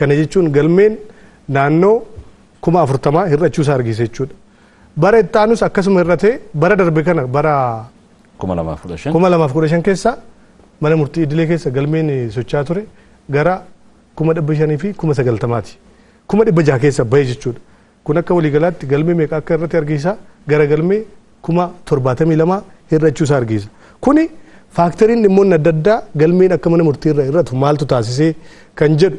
Kana jechuun galmeen naannoo 40,000 hir'achuu isaa argisiisa jechuudha. Bara itti aanus akkasuma hir'atee bara darbe kana bara 2015. 2015 keessa mana murtii idilee keessa galmeen socho'aa ture gara 590,000ti. 600,000 keessa bahe jechuudha. Kun akka waliigalaatti galmee meeqa akka irratti argisiisa? Gara galmee 72,000 hir'achuu isaa argisiisa. Kuni factoriin dhimmoonni adda addaa galmeen akka mana murtii irra hir'atu maaltu taasisee kan jedhu,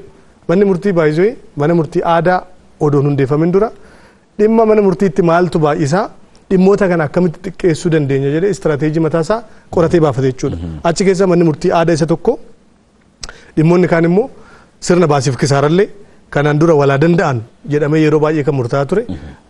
manni murtii baay'isee mana murtii aadaa odoon hundeeffamin dura dhimma mana murtiitti maaltu baay'isaa, dhimmoota kana akkamitti xiqqeessuu dandeenya jedhee istiraateejii mataasaa qoratee baafate jechuudha. Achi keessa manni murtii aadaa isa tokko, dhimmoonni kaan immoo sirna baasiif kisaarallee kanaan dura walaa danda'an jedhamee yeroo baay'ee kan murtaa'aa ture.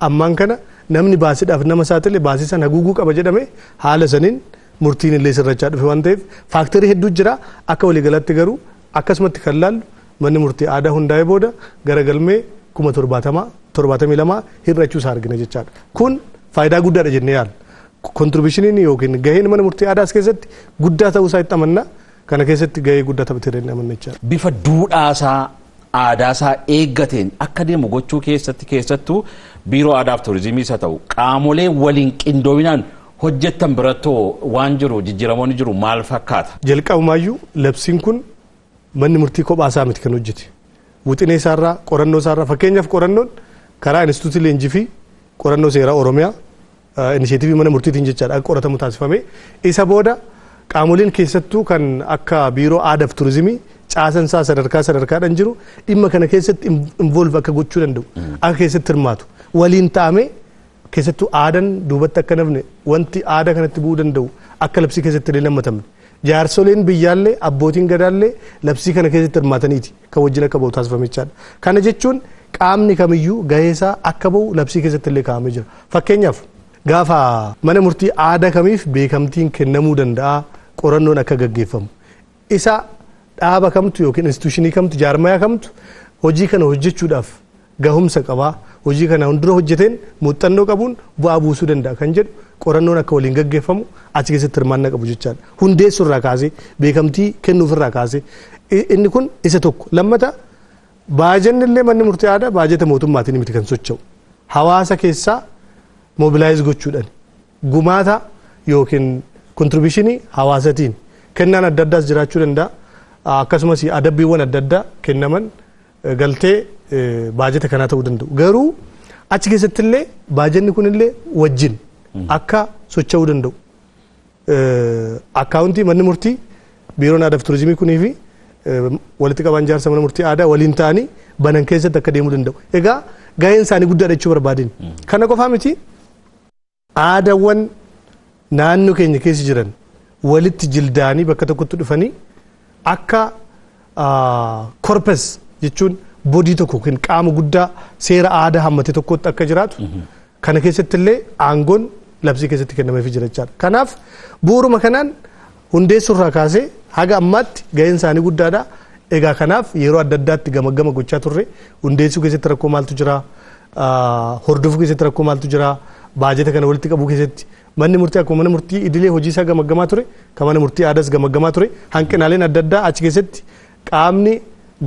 Ammaan kana namni baasiidhaaf nama saaxile baasii sana haguuguu qaba jedhame, haala saniin murtiin illee sirrachaa dhufe waan ta'eef factorii hedduu jira. Akka waliigalatti garuu akkasumatti kan laallu manni murtii aadaa hundaa'ee booda gara galmee 70,000 72 hir'achuu isaa argina jechaadha. Kun faayidaa guddaadha jennee yaadna. Contributioniin yookiin gaheen mana murtii aadaa as keessatti guddaa ta'uu isaa itti amanna. Kana keessatti gahee guddaa taphatee jennee amanna jechaadha. Bifa duudhaasaa, aadaasaa eeggateen akka deemu gochuu keessatti, keessattuu biiroo aadaaf turizimiis haa ta'u qaamolee waliin qindoominaan hojjettan birattoo waan jiru jijjiiramoonni jiru maal fakkaata? Jalqabumaayyuu labsiin kun manni murtii kophaa isaa miti kan hojjete. Wixinee isaarraa, qorannoo isaarraa, fakkeenyaaf qorannoon karaa Inistituutii Leenjii fi Qorannoo Seeraa Oromiyaa initiative mana murtiitiin jechaadha akka qoratamu taasifame. Isa booda qaamoleen keessattuu kan akka biiroo aadaaf turizimii caasan isaa sadarkaa sadarkaadhaan jiru dhimma kana keessatti involve akka gochuu danda'u, akka keessatti hirmaatu waliin ta'amee, keessattuu aadaan duubatti akka nafne, wanti aadaa kanatti bu'uu danda'u akka labsii keessatti illee lammatamne, jaarsoleen biyyaallee abbootiin gadaallee labsii kana keessatti hirmaataniiti kan wajjin akka ba'u taasifame jechaadha. Kana jechuun qaamni kamiyyuu gahee isaa akka ba'u labsii keessatti illee kaa'amee jira. Fakkeenyaaf gaafa mana murtii aadaa kamiif beekamtiin kennamuu danda'a, qorannoon akka gaggeeffamu, isa dhaaba kamtu yookiin institutionii kamtu, jaarmayaa kamtu hojii kana hojjechuudhaaf gahumsa qabaa, hojii kana dura hojjeteen muuxannoo qabuun bu'aa buusuu danda'a kan jedhu qorannoon akka waliin gaggeeffamu achi keessatti hirmaannaa qabu jechaadha. Hundeessuu irraa kaasee, beekamtii kennuuf irraa kaasee, inni kun isa tokko. Lammata baajanni illee manni murtii aadaa baajata mootummaatiin miti kan socho'u. Hawaasa keessaa mobilize gochuudhaan gumaata yookiin contributionii hawaasatiin kennaan adda addaas jiraachuu danda'a. Akkasumas adabbiiwwan adda addaa kennaman galtee baajata kanaa ta'uu danda'u. Garuu achi keessatti illee baajanni kun illee wajjin akka socho'uu danda'u. Accountii manni murtii, biiroon aadaa fi turizimii kunii fi walitti qabaan jaarsa mana murtii aadaa waliin ta'anii banan keessatti akka deemuu danda'u. Egaa gaheen isaanii guddaadha jechuu barbaadin. Kana qofaa miti, aadaawwan naannoo keenya keessa jiran walitti jildaanii bakka tokkotti dhufanii akka corpus jechuun body tokko yookiin qaama guddaa seera aadaa hammate tokkotti akka jiraatu kana keessatti illee aangoon labsii keessatti kennameefii jira jechaadha. Kanaaf bu'uuruma kanaan hundeessuurraa kaasee haga ammaatti gaheen isaanii guddaadha. Egaa kanaaf yeroo adda addaatti gama gochaa turre, hundeessuu keessatti rakkoo maaltu jira, hordofuu keessatti rakkoo maaltu jira, baajata kana walitti qabuu keessatti manni murtii akkuma mana murtii idilee hojii isaa gamaggamaa ture, kan mana murtii aadaas gamaggamaa ture, hanqinaaleen adda addaa achi keessatti qaamni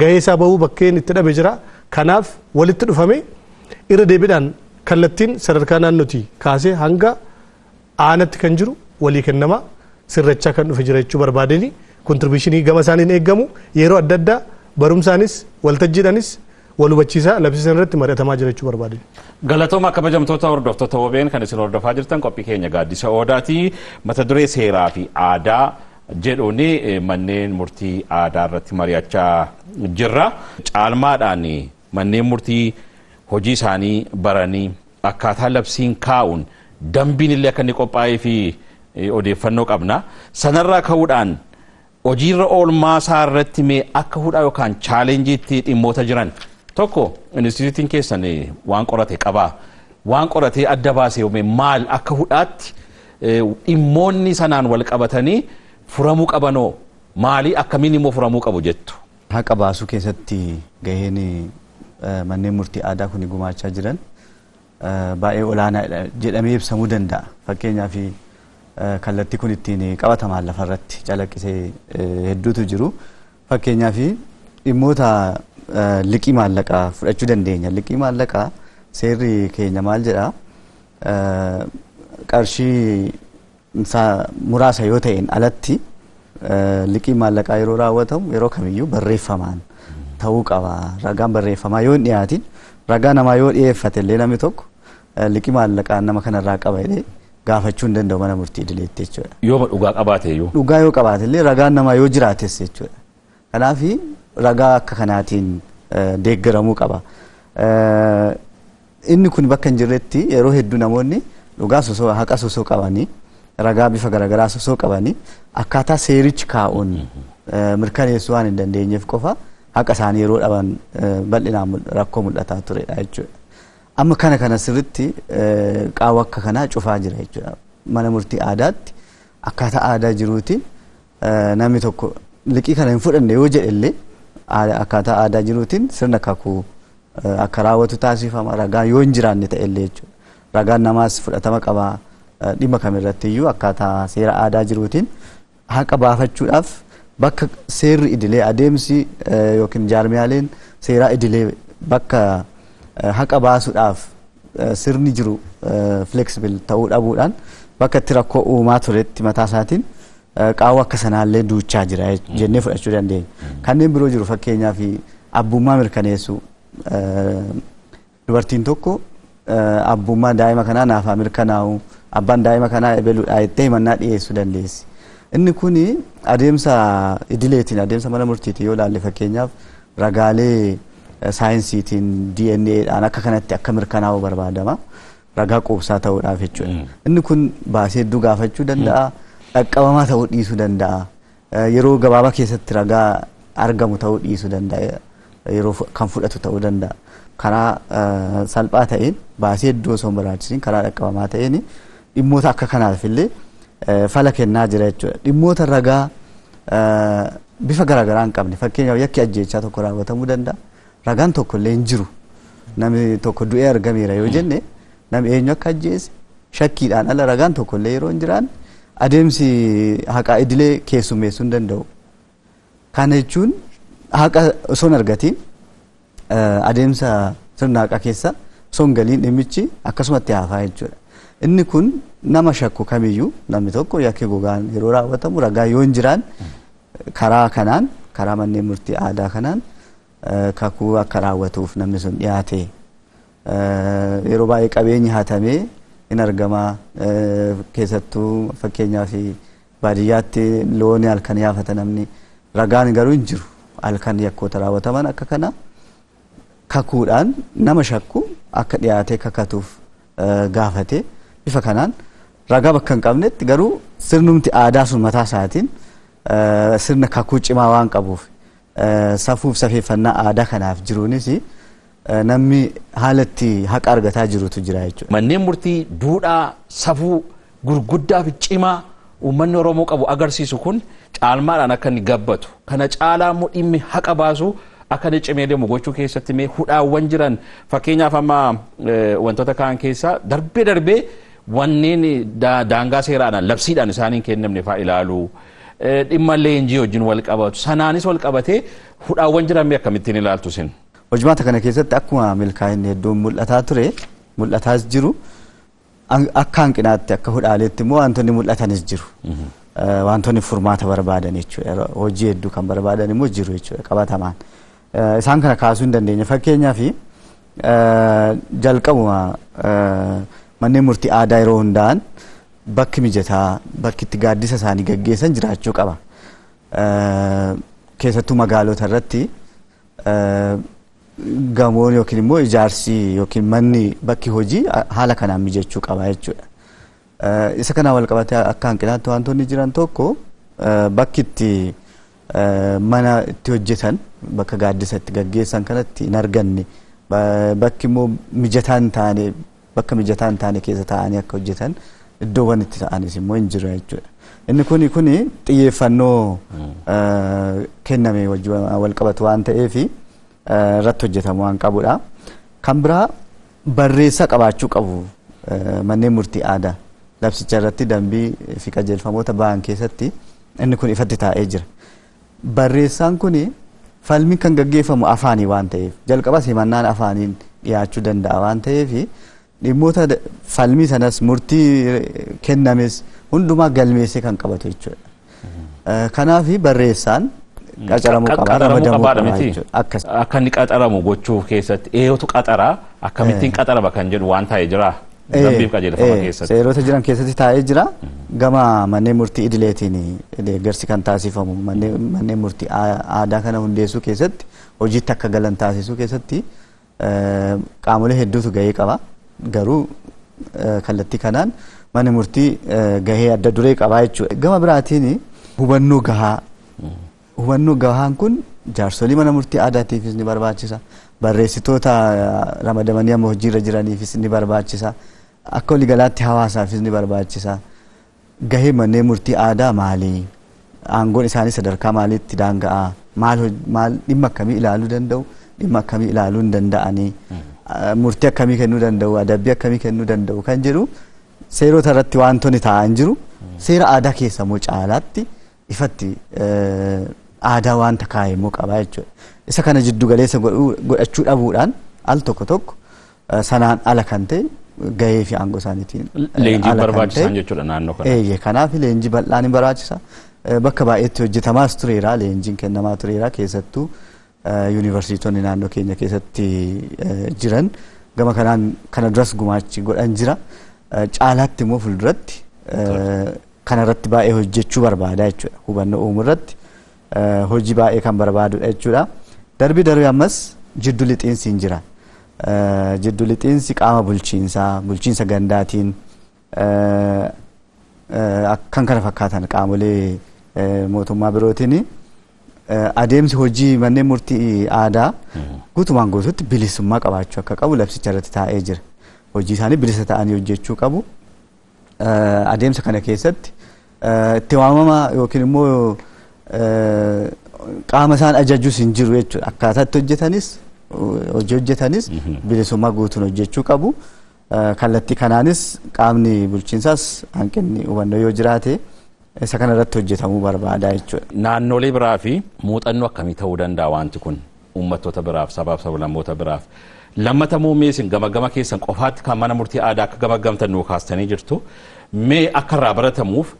gahee isaa bahuu bakkeen itti dhabe jira. Kanaaf walitti dhufame irra deebiidhaan kallattiin sadarkaa naannootii kaasee hanga aanatti kan jiru walii kennama sirrachaa kan dhufe jira jechuu barbaadeni, contributionii gama isaaniin eeggamu yeroo adda addaa barumsaanis waltajjiidhaanis wal hubachiisaa labsiisan irratti mari'atamaa jira jechuu barbaadeni. Galatooma. Kabajamtoota hordoftoota OBN, kan isin hordofaa jirtan qophii keenya Gaaddisa Odaati. Mata duree seeraa fi aadaa jedhuun manneen murtii aadaa irratti mari'achaa jirra. Caalmaadhaan manneen murtii hojii isaanii baranii akkaataa labsiin kaa'uun dambiin illee akka inni qophaa'ee fi odeeffannoo qabna. Sanarraa ka'uudhaan hojiirra oolmaa isaa irratti mee akka hudhaa yookaan challengeiitti dhimmoota jiran tokko instituutiin keessan waan qorate qabaa. Waan qoratee adda baasee mee maal, akka hudhaatti dhimmoonni sanaan wal qabatanii furamuu qabanoo maali, akkamiin immoo furamuu qabu jettu? Haqa baasuu keessatti gaheen manneen murtii aadaa kun gumaachaa jiran baay'ee olaanaadha jedhamee ibsamuu danda'a. Fakkeenyaaf kallattii kun ittiin qabatamaan lafarratti calaqqisee hedduutu jiru. Fakkeenyaaf dhimmoota Liqii maallaqaa fudhachuu dandeenya. Liqii maallaqaa seerri keenya maal jedhaa? Qarshii muraasa yoo ta'een alatti liqii maallaqaa yeroo raawwatamu yeroo kamiyyuu barreeffamaan ta'uu qaba. Ragaan barreeffamaa yoo hin dhiyaatin, ragaa namaa yoo dhiyeeffate illee, namni tokko liqii maallaqaa nama kanarraa qaba jedhee gaafachuu hin danda'u mana murtii idileetti jechuudha. Yooma dhugaa qabaate iyyuu. Dhugaa yoo qabaate illee, ragaan namaa yoo jiraates jechuudha. Kanaaf ragaa akka kanaatiin deeggaramuu qaba. Inni kun bakka hin jirretti yeroo hedduu namoonni dhugaa sosoo, haqa sosoo qabanii, ragaa bifa garaagaraa sosoo qabanii, akkaataa seerichi kaa'uun mirkaneessuu waan hin dandeenyeef qofa haqa isaanii yeroo dhaban bal'inaan rakkoo mul'ataa turedha jechuudha. Amma kana sirritti qaawwa akka kanaa cufaa jira jechuudha. Mana murtii aadaatti akkaataa aadaa jiruutiin namni tokko liqii kana hin fudhanne yoo jedhe illee, akkaataa aadaa jiruutiin sirna kakuu akka raawwatu taasifama, ragaan yoo hin jiraanne ta'e illee jechuudha. Ragaan namaas fudhatama qaba. Dhimma kamirratti iyyuu akkaataa seera aadaa jiruutiin haqa baafachuudhaaf bakka seerri idilee, adeemsi yookiin jaarmiyaaleen seeraa idilee bakka haqa baasuudhaaf sirni jiru flexible ta'uu dhabuudhaan bakka itti rakkoo uumaa turetti mataa isaatiin qaawwa akka sanaallee duuchaa jira jennee fudhachuu dandeenya. Kanneen biroo jiru. Fakkeenyaaf abbummaa mirkaneessuu. Dubartiin tokko abbummaa daa'ima kanaa naaf haa mirkanaa'u, abbaan daa'ima kanaa ebeluudha jettee himannaa dhiyeessuu dandeessi. Inni kuni adeemsa idileetiin, adeemsa mana murtiitiin yoo ilaalle, fakkeenyaaf ragaalee saayinsiitiin, DNAdhaan akka kanatti akka mirkanaa'u barbaadama. Ragaa quubsaa ta'uudhaaf jechuudha. Inni kun baasii hedduu gaafachuu danda'a. Dhaqqabamaa ta'uu dhiisuu danda'a. Yeroo gabaabaa keessatti ragaa argamu ta'uu dhiisuu danda'a. Yeroo kan fudhatu ta'uu danda'a. Karaa salphaa ta'een, baasii hedduu osoo hin barbaachisiin, karaa dhaqqabamaa ta'een dhimmoota akka kanaaf illee fala kennaa jira jechuudha. Dhimmoota ragaa bifa garaagaraa hin qabne, fakkeenyaaf yakki ajjeechaa tokko raawwatamuu danda'a. Ragaan tokko illee hin jiru. Namni tokko du'ee argameera yoo jenne, namni eenyu akka ajjeese shakkiidhaan ala ragaan tokko illee yeroo hin jiraanne, adeemsi haqaa idilee keessummeessuu hin danda'u. Kana jechuun haqa osoo hin argatiin, adeemsa sirna haqaa keessa osoo hin galiin, dhimmichi akkasumatti hafaa jechuudha. Inni kun nama shakku kamiyyuu, namni tokko yakki gogaan yeroo raawwatamu ragaa yoo hin jiraan, karaa kanaan, karaa manneen murtii aadaa kanaan kakuu akka raawwatuuf namni sun dhiyaate. Yeroo baay'ee qabeenyi hatamee hin argama. Keessattuu fakkeenyaaf baadiyyaatti looni halkan yaafata namni, ragaan garuu hin jiru. Halkan yakkoota raawwataman akka kana kakuudhaan nama shakku akka dhiyaatee kakatuuf gaafate. Bifa kanaan ragaa bakka hin qabnetti garuu sirnumti aadaa sun mataa isaatiin sirna kakuu cimaa waan qabuuf, safuuf safeeffannaa aadaa kanaaf jiruunis namni haalatti haqa argataa jirutu jira jechuudha. Manneen murtii duudhaa safuu gurguddaa fi cimaa uummanni Oromoo qabu agarsiisu kun caalmaadhaan akka inni gabbatu, kana caalaa immoo dhimmi haqa baasu akka inni cimee deemu gochuu keessatti mee hudhaawwan jiran, fakkeenyaaf amma wantoota kaan keessaa darbee darbee wanneen daangaa seeraadhaan labsiidhaan isaaniin kennamne fa'aa ilaalu, dhimma leenjii wajjin wal qabatu sanaanis wal qabatee hudhaawwan jiran mee akkamittiin ilaaltu isin? Hojmaata kana keessatti akkuma milkaa'inni hedduun mul'ataa ture, mul'ataas jiru, akka hanqinaatti, akka hudhaaleetti immoo wantoonni mul'atanis jiru. Wantoonni furmaata barbaadan jechuudha. Hojii hedduu kan barbaadan immoo jiru jechuudha qabatamaan. Isaan kana kaasuu hin dandeenya. Fakkeenyaaf jalqabuma manneen murtii aadaa yeroo hundaa'an bakki mijataa, bakki itti gaaddisa isaanii gaggeessan jiraachuu qaba. Keessattuu magaalota irratti gamoon yookiin immoo ijaarsi yookiin manni bakki hojii haala kanaan mijachuu qaba jechuudha. Isa kanaan wal qabatee akka hanqinaatti wantoonni jiran tokko, bakki itti mana itti hojjetan, bakka gaaddisa itti gaggeessan kanatti hin arganne, bakki immoo mijataa hin taane, bakka mijataa hin taane keessa taa'anii akka hojjetan iddoowwan itti ta'anis immoo hin jiru jechuudha. Inni kuni xiyyeeffannoo kenname wajjin wal qabatu waan ta'eef irratti hojjetamu waan qabudha. Kan biraa barreessaa qabaachuu qabu manneen murtii aadaa. Labsicha irratti dambii fi qajeelfamoota ba'an keessatti inni kun ifatti taa'ee jira. Barreessaan kuni Falmiin kan gaggeeffamu afaanii waan ta'eef, jalqabas himannaan afaaniin dhiyaachuu danda'a waan ta'eef, dhimmoota falmii sanas murtii kennames hundumaa galmeessee kan qabatu jechuudha. Kanaaf barreessaan qacaramuu qaba, ramadamuu qaba jechuudha. Akka inni qaxaramu gochuu keessatti eenyutu qaxara, akkamittiin qaxarama kan jedhu waan taa'ee jira. Dambiif qajeelfama keessatti. Seerota jiran keessatti taa'ee jira. Gama manneen murtii idileetiin deeggarsi kan taasifamu manneen murtii aadaa kana hundeessuu keessatti, hojiitti akka galan taasisuu keessatti qaamolee hedduutu gahee qaba. Garuu kallattii kanaan manni murtii gahee adda duree qaba jechuudha. Gama biraatiin hubannoo gahaa. Hubannoo gahaan kun jaarsolii mana murtii aadaatiifis ni barbaachisa. Barreessitoota ramadamanii amma hojiirra jiraniifis ni barbaachisa. Akka waliigalaatti hawaasaafis ni barbaachisa. Gahee manneen murtii aadaa maali? Aangoon isaanii sadarkaa maaliitti daanga'a? Maal maal dhimma akkamii ilaaluu danda'u? Dhimma akkamii ilaaluu hin danda'anii? Murtii akkamii kennuu danda'u? Adabbii akkamii kennuu danda'u? Kan jedhu seerota irratti wantoonni taa'an jiru. Seera aadaa keessa immoo caalaatti ifatti aadaa wanta kaa'e immoo qaba jechuudha. Isa kana jiddu galeessa godhachuu dhabuudhaan al tokko tokko sanaan ala kan ta'e gahee fi aangoo isaaniitiin Leenjii barbaachisan jechuudha naannoo kana. Eeyyee, kanaaf leenjii bal'aan ni barbaachisa. Bakka baay'eetti hojjetamaas tureera, leenjiin kennamaa tureera, keessattuu yuunivarsiitonni naannoo keenya keessatti jiran gama kanaan kana duras gumaachi godhan jira. Caalaatti immoo fuulduratti kanarratti baay'ee hojjechuu barbaada jechuudha. Hubannoo uumuu irratti hojii baay'ee kan barbaadudha jechuudha. Darbii darbii ammas jiddu lixiinsi hin jira. Jiddu lixiinsi qaama bulchiinsaa, bulchiinsa gandaatiin kan kana fakkaatan qaamolee mootummaa birootiin adeemsi hojii manneen murtii aadaa guutumaan guutuutti bilisummaa qabaachuu akka qabu labsicha irratti taa'ee jira. Hojii isaanii bilisa ta'anii hojjechuu qabu. Adeemsa kana keessatti itti waamama yookiin immoo qaama isaan ajajus hin jiru jechuudha. Akkaataa itti hojjetanis, hojii hojjetanis bilisummaa guutuun hojjechuu qabu. Kallattii kanaanis qaamni bulchiinsaas hanqinni hubannoo yoo jiraate isa kana irratti hojjetamuu barbaada jechuudha. Naannolee biraa fi muuxannoo akkamii ta'uu danda'a wanti kun uummattoota biraaf, sabaaf sablammoota biraaf? Lammata mee isin gama keessan qofaatti kan mana murtii aadaa akka gamagamtan nuu kaastanii jirtu. Mee akka irraa baratamuuf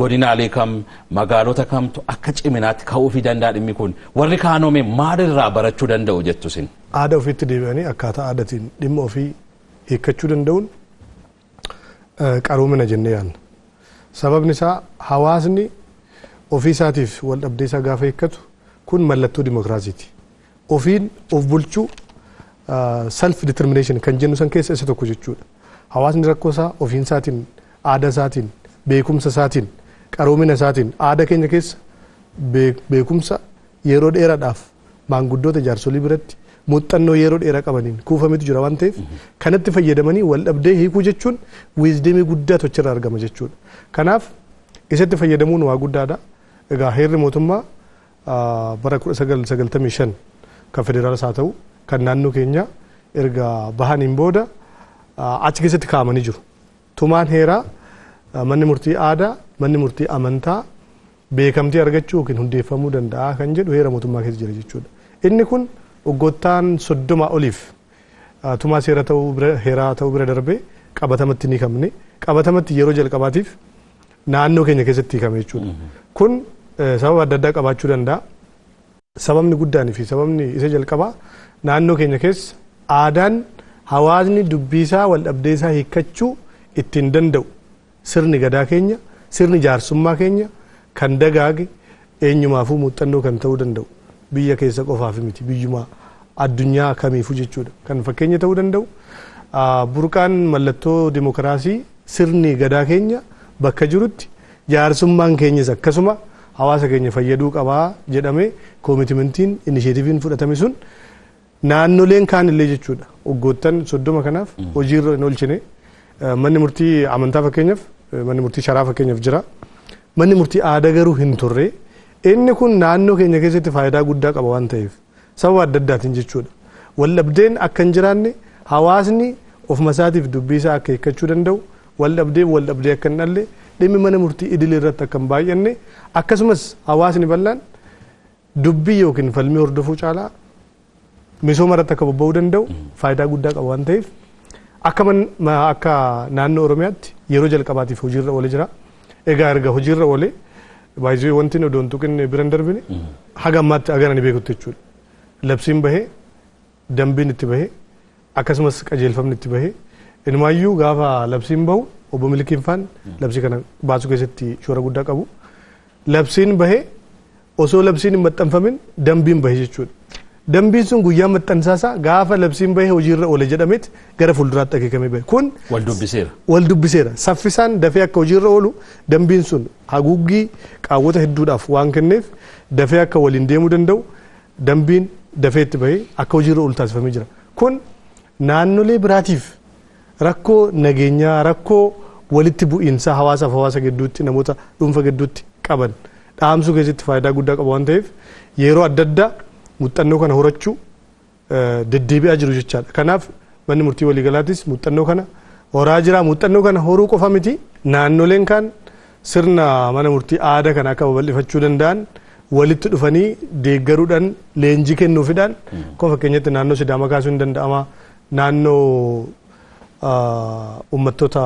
godinaalee kam, magaalota kamtu akka ciminaatti ka'uufii danda'a dhimmi kun? Warri kaanoo mee maalirraa barachuu danda'u jettu isin? Aadaa ofiitti deebi'anii akkaataa aadaatiin dhimma ofii hiikkachuu danda'uun qaroomina jennee yaadna. Sababni isaa hawaasni ofii isaatiif wal dhabdee isaa gaafa hiikkatu kun mallattoo dimokiraasiiti. Ofiin of bulchuu, self determination kan jennu san keessa isa tokko jechuudha. Hawaasni rakkoo isaa ofiin isaatiin, aadaa isaatiin, beekumsa isaatiin, qaroomina isaatiin, aadaa keenya keessa beekumsa yeroo dheeraadhaaf maanguddoota jaarsolii biratti muuxannoo yeroo dheeraa qabaniin kuufametu jira waan ta'eef, kanatti fayyadamanii wal dhabdee hiikuu jechuun wisdomii guddaatu achirraa argama jechuudha. Kanaaf isatti fayyadamuun waa guddaadha. Egaa heerri mootummaa bara 1995 kan federaalas haa ta'u kan naannoo keenya erga bahaniin booda achi keessatti kaa'amanii jiru. Tumaan heeraa manni murtii aadaa, manni murtii amantaa beekamtii argachuu yookiin hundeeffamuu danda'a kan jedhu heera mootummaa keessa jira jechuudha. Inni kun waggoottaan 30 oliif tumaa seera ta'uu bira, heeraa ta'uu bira darbee qabatamatti ni hiikamne, qabatamatti yeroo jalqabaatiif naannoo keenya keessatti hiikame jechuudha. Kun sababa adda addaa qabaachuu danda'a. Sababni guddaanii fi sababni isa jalqabaa naannoo keenya keessa aadaan hawaasni dubbiisaa wal dhabdeesaa hiikkachuu ittiin danda'u, sirni gadaa keenya, sirni jaarsummaa keenya kan dagaage, eenyumaafuu muuxannoo kan ta'uu danda'u, biyya keessa qofaaf miti, biyyuma addunyaa kamiifuu jechuudha kan fakkeenya ta'uu danda'u. Burqaan mallattoo dimokiraasii sirni gadaa keenya bakka jirutti jaarsummaan keenyas akkasuma hawaasa keenya fayyaduu qabaa jedhamee commitmentiin, initiativeiin fudhatame sun naannoleen kaan illee jechuudha waggoottan 30 kanaaf hojiirra hin oolchine. Manni murtii amantaa fakkeenyaaf, manni murtii sharaa fakkeenyaaf jira. Manni murtii aadaa garuu hin turre. Inni kun naannoo keenya keessatti faayidaa guddaa qaba waan ta'eef, sababa adda addaatiin jechuudha. Waldhabdeen akka hin jiraanne, hawaasni ofuma isaatiif dubbii isaa akka hiikkachuu danda'u, waldhabdeen waldhabdee akka hin dhalle, dhimmi mana murtii idilee irratti akka hin baay'anne, akkasumas hawaasni bal'aan dubbii yookiin falmii hordofuu caalaa misooma irratti akka bobba'uu danda'u faayidaa guddaa qaba waan ta'eef akka naannoo Oromiyaatti yeroo jalqabaatiif hojiirra oolee jira. Egaa erga hojiirra oolee baay'ee wanti odoon tuqinne bira hin darbine haga ammaatti haga ani beekutti jechuudha. Labsiin bahee, dambiin itti bahee, akkasumas qajeelfamni itti bahee, inumaayyuu gaafa labsiin bahu obbo Milikiin faan labsii kana baasuu keessatti shoora guddaa qabu. Labsiin bahee osoo labsiin hin maxxanfamin dambiin bahee jechuudha. Dambiin sun guyyaa maxxansaasaa gaafa labsiin bahee hojiirra oole jedhameet gara fuulduraatti akeekamee bahe. Kun wal dubbiseera. Wal dubbiseera. Saffisaan dafee akka hojiirra oolu dambiin sun haguuggii qaawwota hedduudhaaf waan kenneef dafee akka waliin deemuu danda'u dambiin dafee itti bahee akka hojiirra oolu taasifamee jira. Kun naannolee biraatiif rakkoo nageenyaa, rakkoo walitti bu'iinsa hawaasaaf hawaasa gidduutti, namoota dhuunfa gidduutti qaban dhaamsuu keessatti faayidaa guddaa qaba waan ta'eef yeroo adda addaa muuxannoo kana horachuu deddeebi'aa jiru jechaadha. Kanaaf manni murtii waliigalaatis muuxannoo kana horaa jira. Muuxannoo kana horuu qofa miti, naannoleen kaan sirna mana murtii aadaa kana akka babal'ifachuu danda'an walitti dhufanii deeggaruudhaan, leenjii kennuufidhaan, kun fakkeenyatti naannoo Sidaamaa kaasuun hin danda'ama. Naannoo uummattoota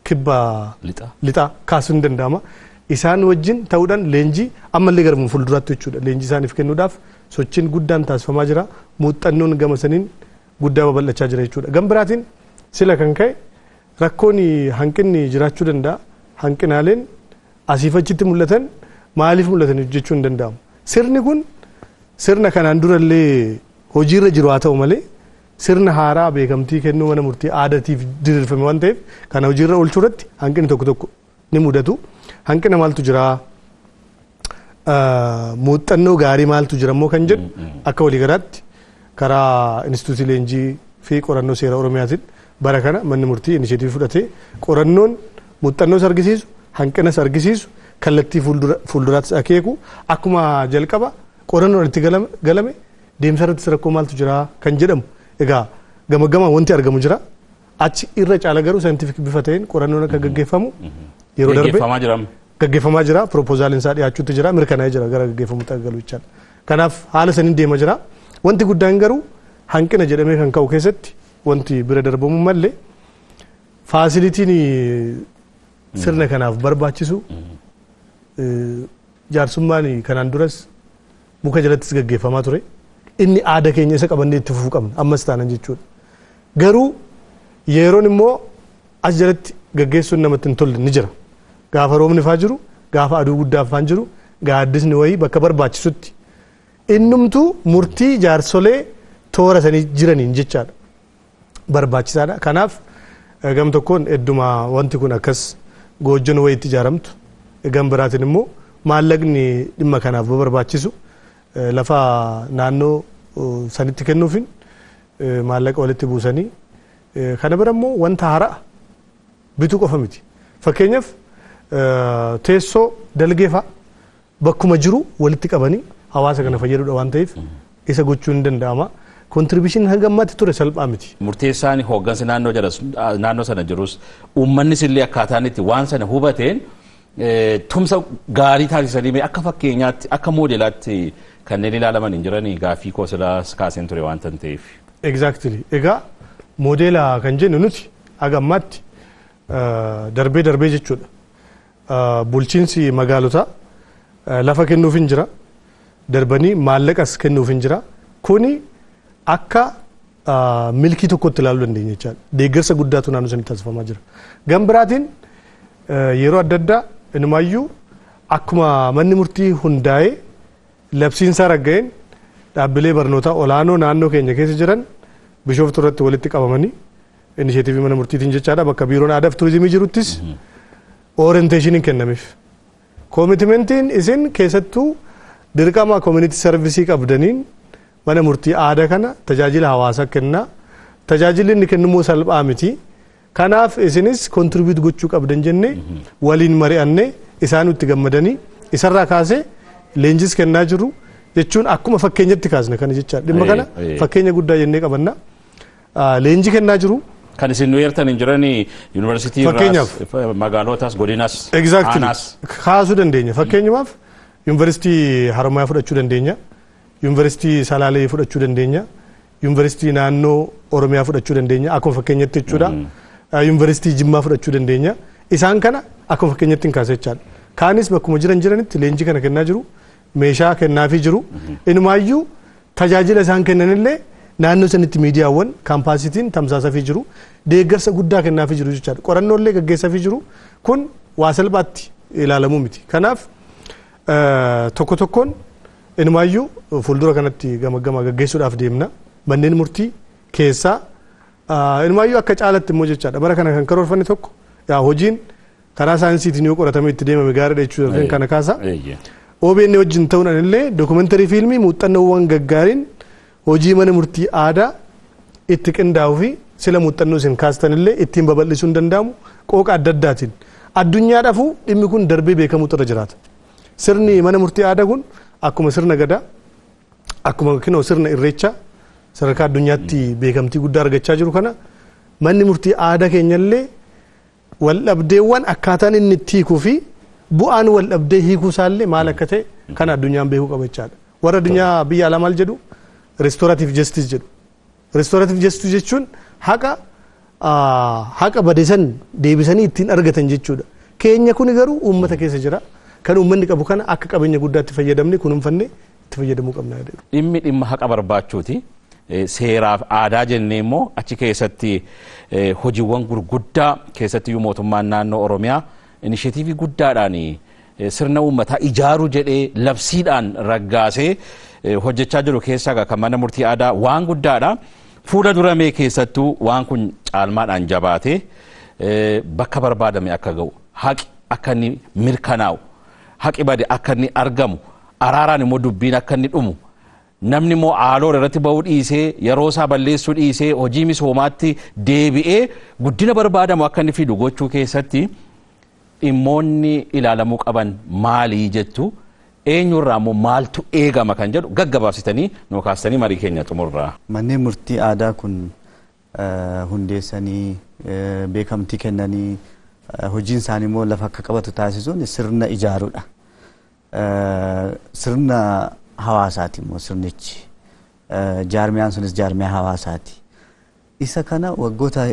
kibba lixaa kaasuun hin danda'ama. Isaan wajjin ta'uudhaan leenjii ammallee gara fuulduraatti jechuudha. Leenjii isaaniif kennuudhaaf sochiin guddaan taasifamaa jira. Muuxannoon gama saniin guddaa babal'achaa jira jechuudha. Gama biraatiin sila kan ka'e rakkoon hanqinni jiraachuu danda'a. Hanqinaaleen asiif achitti mul'atan maaliif mul'atan jechuu hin danda'amu. Sirni kun sirna kanaan durallee hojiirra jiru haa ta'u malee sirna haaraa beekamtii kennuu mana murtii aadaatiif diriirfame waan ta'eef kana hojiirra oolchuu irratti hanqinni tokko tokko ni mudatu. Hanqina maaltu jira? Muuxannoo gaarii maaltu jira immoo kan jedhu akka waliigalaatti karaa Inistituutii Leenjii fi Qorannoo Seera Oromiyaatiin bara kana manni murtii inisheetivii fudhatee qorannoon muuxannoos argisiisu, hanqinas argisiisu, kallattii fuulduraattis akeeku, akkuma jalqaba qorannoon itti galame deemsa irrattis rakkoo maaltu jira kan jedhamu egaa gama gamaan wanti argamu jira. Achi irra caala garuu scientific bifa ta'een qorannoon akka gaggeeffamu yeroo darbe Gaggeeffamaa jira. Gaggeeffamaa jira. Piroopozaaliin isaa dhiyaachuutti jira, mirkanaa'ee jira, gara gaggeeffamutti akka galu jechaadha. Kanaaf haala saniin deema jira. Wanti guddaan garuu hanqina jedhamee kan ka'u keessatti wanti bira darbamu malee facilityn sirna kanaaf barbaachisu, jaarsummaan kanaan duras muka jalattis gaggeeffamaa ture. Inni aada keenya isa qabannee itti fufuu qabna ammas taanan jechuudha. Garuu yeroon immoo as jalatti gaggeessuun namatti hin tolle ni jira. Gaafa roobni faa jiru, gaafa aduu guddaa faan jiru, gaaddisni wayii bakka barbaachisutti. Innumtuu murtii jaarsolee toora sanii jiraniin jechaadha. Barbaachisaadha. Kanaaf gam tokkoon hedduma wanti kun akkas goojjoon wayiitti ijaaramtu, gam biraatiin immoo maallaqni dhimma kanaaf barbaachisu lafa naannoo sanitti kennuufin maallaqa walitti buusanii, kana bira immoo wanta haaraa bituu qofa miti. Fakkeenyaaf teessoo dalgee fa'a bakkuma jiru walitti qabanii hawaasa kana fayyaduudha waan ta'eef isa gochuun ni danda'ama. Contribution hanga ammaatti ture salphaa miti. Murteessaan hooggansi naannoo jalas naannoo sana jirus uummannis illee akkaataan itti waan sana hubateen tumsa gaarii taasisanii mee akka fakkeenyaatti, akka moodelaatti kanneen ilaalaman hin jiranii? Gaaffii koo silaas kaaseen ture waan tan ta'eef. Exactly. Egaa moodeela kan jennu nuti haga ammaatti darbee darbee jechuudha. Bulchiinsi magaalotaa lafa kennuuf hin jira. Darbanii maallaqas kennuuf hin jira. Kuni akka milkii tokkotti ilaaluu dandeenya jechaadha. Deeggarsa guddaatu naannoo sanitti taasifamaa jira. Gam biraatiin yeroo adda addaa inumaayyuu akkuma manni murtii hundaa'ee labsiinsaa ragga'een dhaabbilee barnootaa olaanoo naannoo keenya keessa jiran Bishooftuu irratti walitti qabamanii inisheetivii mana murtiitiin jechaadha, bakka biiroon aadaa fi turizimii jiruttis orientationiin kennameef. Commitmentiin isin keessattuu dirqama community service qabdaniin mana murtii aadaa kana tajaajila hawaasaa kennaa. Tajaajilli inni kennu immoo salphaa miti. Kanaaf isinis contribute gochuu qabdan jennee waliin mari'annee isaan itti gammadanii isarraa kaasee leenjis kennaa jiru jechuun akkuma fakkeenyatti kaasne kana jechaadha. Dhimma kana fakkeenya guddaa jennee qabanna. Leenjii kennaa jiru. Kan isin nu eertan hin jiranii yuunivarsiitii Fakkeenyaaf. Magaalotas, godinas, Exactly. aanaas. Kaasuu dandeenya. Fakkeenyumaaf Yuunivarsiitii Haramayaa fudhachuu dandeenya. Yuunivarsiitii Salaalee fudhachuu dandeenya. Yuunivarsiitii naannoo Oromiyaa fudhachuu dandeenya. Akkuma fakkeenyatti jechuudha. Yuunivarsiitii Jimmaa fudhachuu dandeenya. Isaan kana akkuma fakkeenyatti hin kaasa jechaadha. Kaanis bakkuma jiran jiranitti leenjii kana kennaa jiru. Meeshaa kennaafii jiru. Inumaayyuu tajaajila isaan kennanillee naannoo sanitti miidiyaawwan kaampaasitiin tamsaasafii jiru. Deeggarsa guddaa kennaafii jiru jechaadha. Qorannoolee gaggeessafii jiru. Kun waa salphaatti ilaalamuu miti. Kanaaf tokko tokkoon inumaayyuu fuuldura kanatti gama gama gaggeessuudhaaf deemna. Manneen murtii keessaa inumaayyuu akka caalatti immoo jechaadha. Bara kana kan karoorfanne tokko hojiin karaa saayinsiitiin yoo qoratame itti deemame gaariidha jechuudha kana kaasa. OBN wajjin ta'uudhaan illee dookumentarii fiilmii muuxannoowwan gaggaariin hojii mana murtii aadaa itti qindaa'uu fi sila muuxannoo isin kaastan illee ittiin babal'isuun danda'amu qooqa adda addaatiin addunyaadhaafuu dhimmi kun darbee beekamuutu irra jiraata. Sirni mana murtii aadaa kun akkuma sirna gadaa akkuma kinoo sirna irreechaa sadarkaa addunyaatti beekamtii guddaa argachaa jiru kana manni murtii aadaa keenyallee waldhabdeewwan akkaataan inni itti hiikuu fi bu'aan waldhabdee hiikuu isaallee maal akka ta'e kan addunyaan beekuu qaba jechaadha. Warra addunyaa biyya alaa maal jedhu restorative justice jedhu. Restorative justice jechuun haqa haqa badesan deebisanii ittiin argatan jechuudha. Keenya kuni garuu uummata keessa jira. Kan uummanni qabu kana akka qabeenya guddaatti fayyadamne kunuunfannee itti fayyadamuu qabna. Dhimmi dhimma haqa barbaachuuti. Seeraaf aadaa jennee immoo achi keessatti hojiiwwan gurguddaa keessatti iyyuu mootummaan naannoo Oromiyaa inisheetiivii guddaadhaan sirna uummataa ijaaruu jedhee labsiidhaan raggaasee hojjechaa jiru keessaa kan mana murtii aadaa waan guddaadha. Fuula duramee keessattuu waan kun caalmaadhaan jabaatee bakka barbaadame akka ga'u haqi akka inni mirkanaa'u haqi bade akka inni argamu araaraan immoo dubbiin akka inni dhumu namni immoo haaloo irratti ba'uu dhiisee yeroo isaa balleessuu dhiisee hojii misoomaatti deebi'ee guddina barbaadamu akka inni fidu gochuu keessatti dhimmoonni ilaalamuu qaban maalii jettu eenyurraa immoo maaltu eegama kan jedhu gaggabaabsitanii nu kaastanii marii keenya xumurraa. Manneen murtii aadaa kun hundeessanii beekamtii kennanii hojiin isaanii immoo lafa akka qabatu taasisuun sirna ijaaruudha. Sirna hawaasaati immoo sirnichi. Jaarmiyaan sunis jaarmiyaa hawaasaati. Isa kana waggoota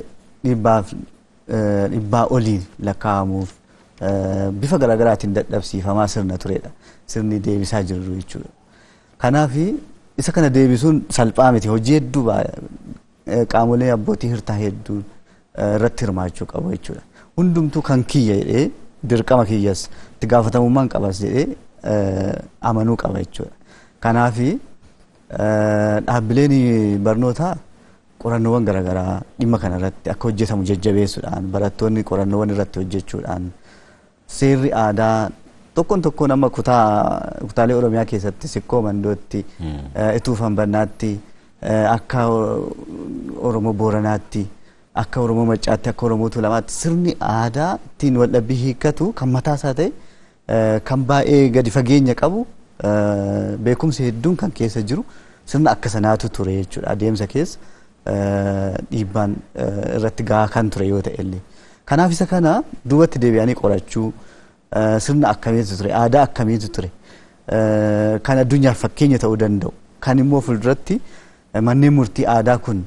dhibbaa olii lakkaa'amuuf bifa garaagaraatiin dadhabsiifamaa sirna turedha. Sirni deebisaa jirru jechuudha. Kanaaf isa kana deebisuun salphaa miti. Hojii hedduu qaamolee abbootii hirtaa hedduu irratti hirmaachuu qabu jechuudha. Hundumtuu kan kiyya jedhee dirqama kiyyas itti gaafatamummaan qabas jedhee amanuu qaba jechuudha. Kanaaf dhaabbileen barnootaa qorannoowwan garaagaraa dhimma kanarratti akka hojjetamu jajjabeessuudhaan barattoonni qorannoowwan irratti hojjechuudhaan seerri aadaa tokkoon tokkoon amma kutaalee Oromiyaa keessatti Sikkoo Mandootti, Ituu Fanbannaatti, akka Oromoo Booranaatti, akka Oromoo Maccaatti, akka Oromoo Tuulamaatti sirni aadaa ittiin waldhabbii hiikkatu kan mataasaa ta'e kan baay'ee gadi fageenya qabu beekumsi hedduun kan keessa jiru sirna akka sanaatu ture jechuudha. Adeemsa keessa dhiibbaan irratti gahaa kan ture yoo ta'e illee. Kanaaf isa kana duubatti deebi'anii qorachuu sirna akkamiitu ture, aadaa akkamiitu ture, kan addunyaaf fakkeenya ta'uu danda'u, kan immoo fuulduratti manneen murtii aadaa kun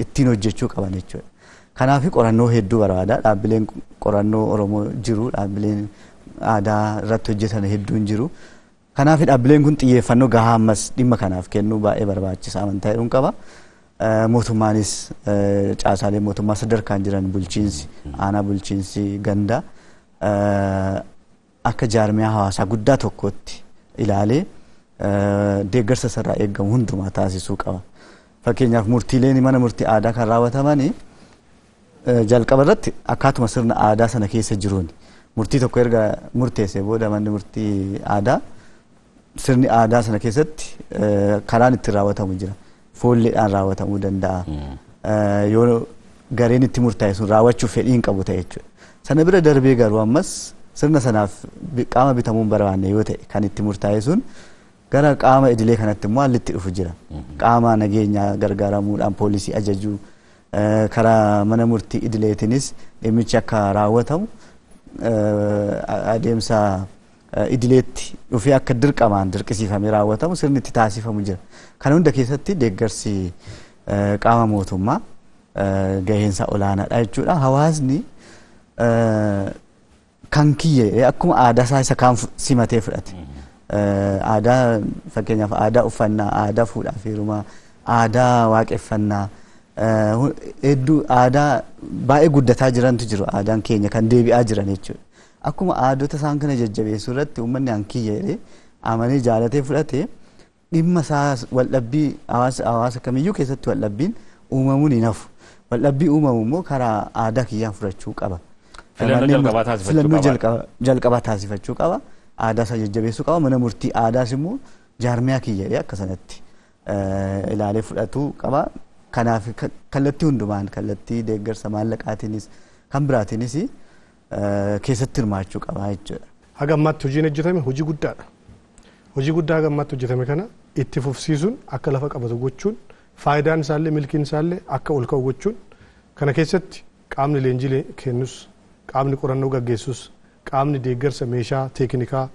ittiin hojjechuu qaban jechuudha. Kanaaf qorannoo hedduu barbaada. Dhaabbileen qorannoo Oromoo jiru, dhaabbileen aadaa irratti hojjetan hedduun jiru. Kanaaf dhaabbileen kun xiyyeeffannoo gahaa ammas dhimma kanaaf kennuu baay'ee barbaachisaa amantaa jedhuun qaba. Mootummaanis caasaalee mootummaa sadarkaan jiran bulchiinsi aanaa bulchiinsi gandaa akka jaarmiyaa hawaasaa guddaa tokkotti ilaalee deeggarsa isarraa eegamu hundumaa taasisuu qaba. Fakkeenyaaf murtiileen mana murtii aadaa kan raawwataman jalqaba irratti akkaatuma sirna aadaa sana keessa jiruun murtii tokko erga murteessee booda manni murtii aadaa sirni aadaa sana keessatti karaan ittiin raawwatamu jira. Foolleedhaan raawwatamuu danda'a. Yoo gareen itti murtaa'e sun raawwachuuf fedhii hin qabu ta'e jechuudha. Sana bira darbee garuu ammas sirna sanaaf qaama bitamuu hin barbaanne yoo ta'e kan itti murtaa'e sun gara qaama idilee kanatti immoo haalli itti dhufu jira. Qaama nageenyaa gargaaramuudhaan poolisii ajajuu karaa mana murtii idileetiinis dhimmichi akka raawwatamu adeemsa idileetti dhufee akka dirqamaan dirqisiifamee raawwatamu sirni itti taasifamu jira. Kana hunda keessatti deeggarsi qaama mootummaa gaheensa olaanaadha jechuudha. Hawaasni kan kiyye akkuma aadaa isaa isa kaan simatee fudhate. Aadaa, fakkeenyaaf aadaa uffannaa, aadaa fuudhaa fi heerumaa, aadaa waaqeffannaa, hedduu aadaa baay'ee guddataa jirantu jiru, aadaan keenya kan deebi'aa jiran jechuudha. Akkuma aadota isaan kana jajjabeessuu irratti uummanni an kiyya jedhee amanee jaalatee fudhate, dhimma isaa waldhabbii hawaasa kamiyyuu keessatti waldhabbiin uumamuun hin hafu. Waldhabbii uumamu immoo karaa aadaa kiyyaan furachuu qaba. Filannoo jalqabaa taasifachuu Filannoo qaba. jalqabaa taasifachuu qaba. Aadaa isaa jajjabeessuu qaba. Mana murtii aadaas immoo jaarmiyaa kiyya jedhee akka sanatti ilaalee fudhatuu qaba. Kanaaf kallattii hundumaan, kallattii deeggarsa maallaqaatiinis kan biraatiinis keessatti hirmaachuu qaba jechuudha. Haga ammaatti hojiin hojjetame hojii guddaadha. Hojii guddaa haga ammaatti hojjetame kana itti fufsiisuun, akka lafa qabatu gochuun, faayidaan isaallee milkiin isaallee akka ol ka'u gochuun, kana keessatti qaamni leenjii kennus, qaamni qorannoo gaggeessus, qaamni deeggarsa meeshaa teeknikaa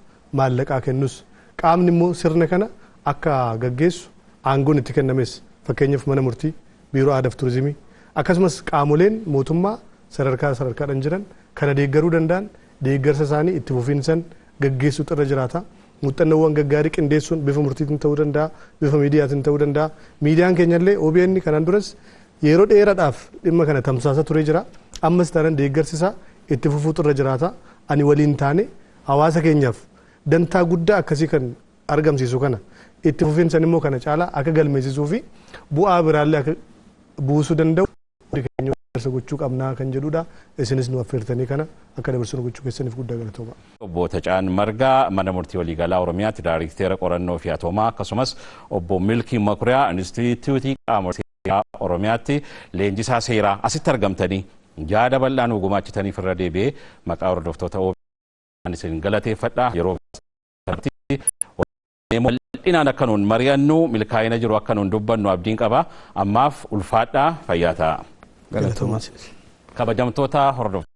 maallaqaa kennus, qaamni immoo sirna kana akka gaggeessu aangoon itti kennames, fakkeenyaaf mana murtii, biiroo aadaa fi turizimii, akkasumas qaamoleen mootummaa sadarkaa sadarkaadhaan jiran kana deeggaruu danda'an deeggarsa isaanii itti fufiinsan gaggeessuutu irra jiraata. Muuxannoowwan gaggaarii qindeessuun bifa murtiitiin ta'uu danda'a, bifa miidiyaatiin ta'uu danda'a. Miidiyaan keenyallee OBN kanaan duras yeroo dheeraadhaaf dhimma kana tamsaasa turee jira. Ammas taanaan deeggarsi isaa itti fufuutu irra jiraata. Ani waliin taane hawaasa keenyaaf dantaa guddaa akkasii kan argamsiisu kana itti fufiinsan immoo kana caalaa akka galmeessisuu fi bu'aa biraallee akka buusuu danda'u keenya gochuu qabnaa kan jedhudha. Isinis nu affeertanii kana akka dabarsinu gochuu keessaniif guddaa galatooma. Obbo Tacaan Margaa, mana murtii waliigalaa Oromiyaatti Daayirikteera qorannoo fi atoomaa, akkasumas obbo Milkii Makuriyaa, Inistituutii Qaama Seeraa Oromiyaatti leenjisaa seeraa, asitti argamtanii yaada bal'aa nu gumaachitaniif irra deebi'ee maqaa hordoftoota OBN isin galateeffadha. Yeroo bal'inaan akka nuun mari'annu, milkaa'ina jiru akka nuun dubbannu abdiin qaba. Ammaaf ulfaadhaa, fayyaa ta'a. Galatoomaa. Kabajamtoota hordoftoota